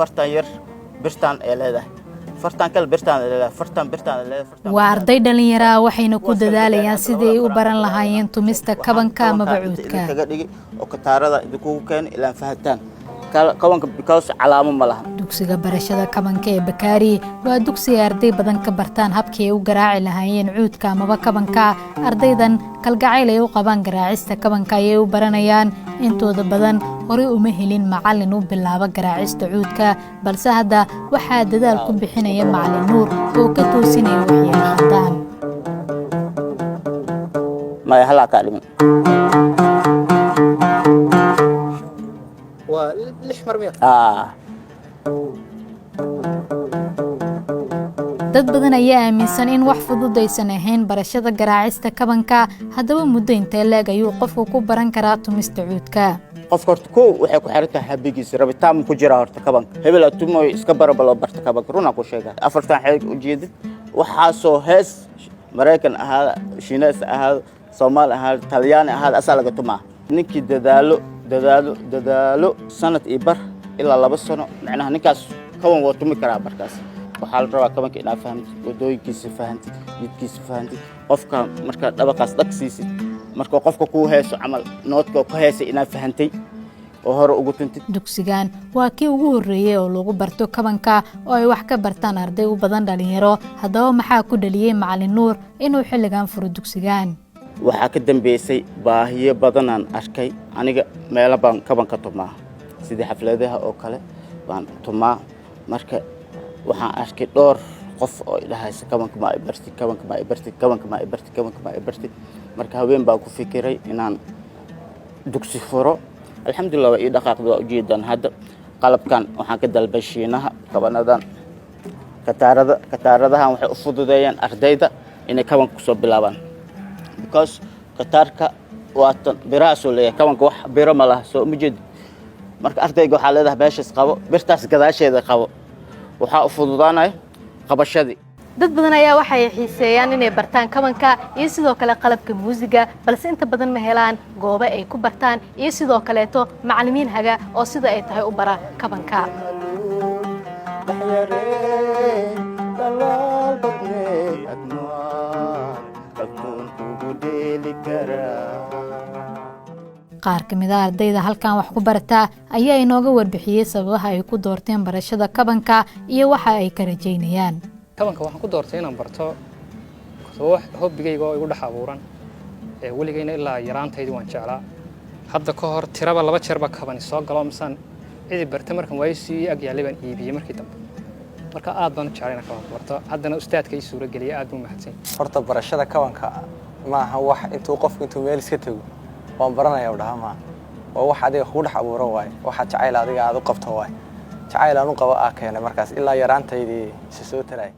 Fartan yar birtaan ay leedahay, fartan kale birtaan ay leedahay, fartan birtaan ay leedahay, fartan. Waa arday dhallinyaro ah, waxayna ku dadaalayaan sidii ay u baran lahaayeen tumista kabanka amaba cuudka. Kaga dhigi oo kataarada idinkugu keenay ilaan fahantaan kabanka, because calaamo ma laha. Dugsiga barashada kabanka ee Bakaari waa dugsi ay arday badan ka bartaan habkii ay u garaaci lahaayeen cuudka amaba kabanka. Ardaydan kalgacayl ay u qabaan garaacista kabanka ayay u baranayaan. Intooda badan horey uma helin macalin u bilaaba garaacista cuudka, balse hadda waxaa dadaal ku bixinaya Macalin Nuur oo ka toosinaya wixii ay khaldaan. Maya, halaa kaa dhiman. Waa lix mar miya? Aa. Dad badan ayaa aaminsan in wax fudud aysan ahayn barashada garaacista kabanka. Haddaba muddo intee leeg ayuu qofku ku baran karaa tumista cuudka? Qofka horta kow waxay ku xiran tahay habigiisa, rabitaan ma ku jiraa horta kabanka. Hebel aad tumoy iska bara baloo barta kabanka. Runaan ku sheegaa, afartan xeeg ujeedid waxaasoo hees Maraykan ahaada, Shiinees ahaado, Soomaali ahaado, Talyaani ahaada, asaa laga tumaa. Ninkii dadaalo, dadaalo, dadaalo, sanad iyo bar ilaa 2 sano, macnaha ninkaas kaban waa tumi karaa. Markaas waxaa la rabaa kabanka inaad fahamtid, wadooyinkiisa fahantid, jidkiisa fahantid, qofka markaad dhabaqaas dhag siisid, marka qofka kuu heeso camal noodka ka heesay inaad fahantay oo hore ugu tuntid. Dugsigan waa kii ugu horreeyey oo lagu barto kabanka oo ay wax ka bartaan arday u badan dhalinyaro. Haddaba maxaa ku dhaliyey Macalin Nuur inuu xilligan furo dugsigan? Waxaa ka dambeysay baahiyo badanaan arkay. Aniga meelo baan kaban ka tumaa, sidii xafladaha oo kale baan tumaa. Marka waxaan arkay dhowr qof oo idhahaysa: "Kabanka ma i bartid? Kabanka ma i bartid? Kabanka ma i bartid? Kabanka ma i bartid?" Marka haween baan ku fikiray inaan dugsi furo. Alxamdulillah, waa ii dhaqaaqda, waa ujeedaan. Hadda qalabkan waxaan ka dalbay Shiinaha. Kabanadan kataarada, kataaradahan waxay u fududeeyaan ardayda inay kabanka kusoo bilaabaan, because kataarka waatan birahaasoo leeyahay. Kabanka wax biro ma laha, soo uma jeedid? Marka ardayga waxaa leedahay: "Meeshaas qabo, birtaas gadaasheeda qabo." Waxaa u fududaanaya qabashadii. Dad badan ayaa waxay xiiseeyaan inay bartaan kabanka iyo sidoo kale qalabka muusiga, balse inta badan ma helaan goobo ay ku bartaan iyo sidoo kaleeto macallimiin haga oo sida ay tahay u bara kabanka. Dhaxyarey dhalaal badney, admaa kaltuun kugu dheeli karaa. Qaar ka mid a ardayda halkan wax ku barata ayaa inooga warbixiyey sababaha ay ku doorteen barashada kabanka iyo waxa ay ka rajaynayaan. Kabanka waxaan ku doortay inaan barto sababo hobbigayga oo igu dhex abuuran ee weligayna ilaa yaraantaydii waan jeclaa. Hadda ka hor tiraba laba jeer baa kabani soo galo misaan cidi barta. Markan waayo sii ag yaallay baan iibiyey markii dambe. Marka aad baan u jeclay inaan kabanka barto. Haddana ustaadka ii suurageliyay, aad buu mahadsan yahay. Horta barashada kabanka ma aha wax intuu qofku intuu meel iska tago "waan baranaya" u dhaha maaha. Waa wax adiga kugu dhex abuuran waaye, waxaad jacayl adiga aad u qabto waaye. Jacayl aan u qabo aa keenay markaas ilaa yaraantaydii isa soo taraya.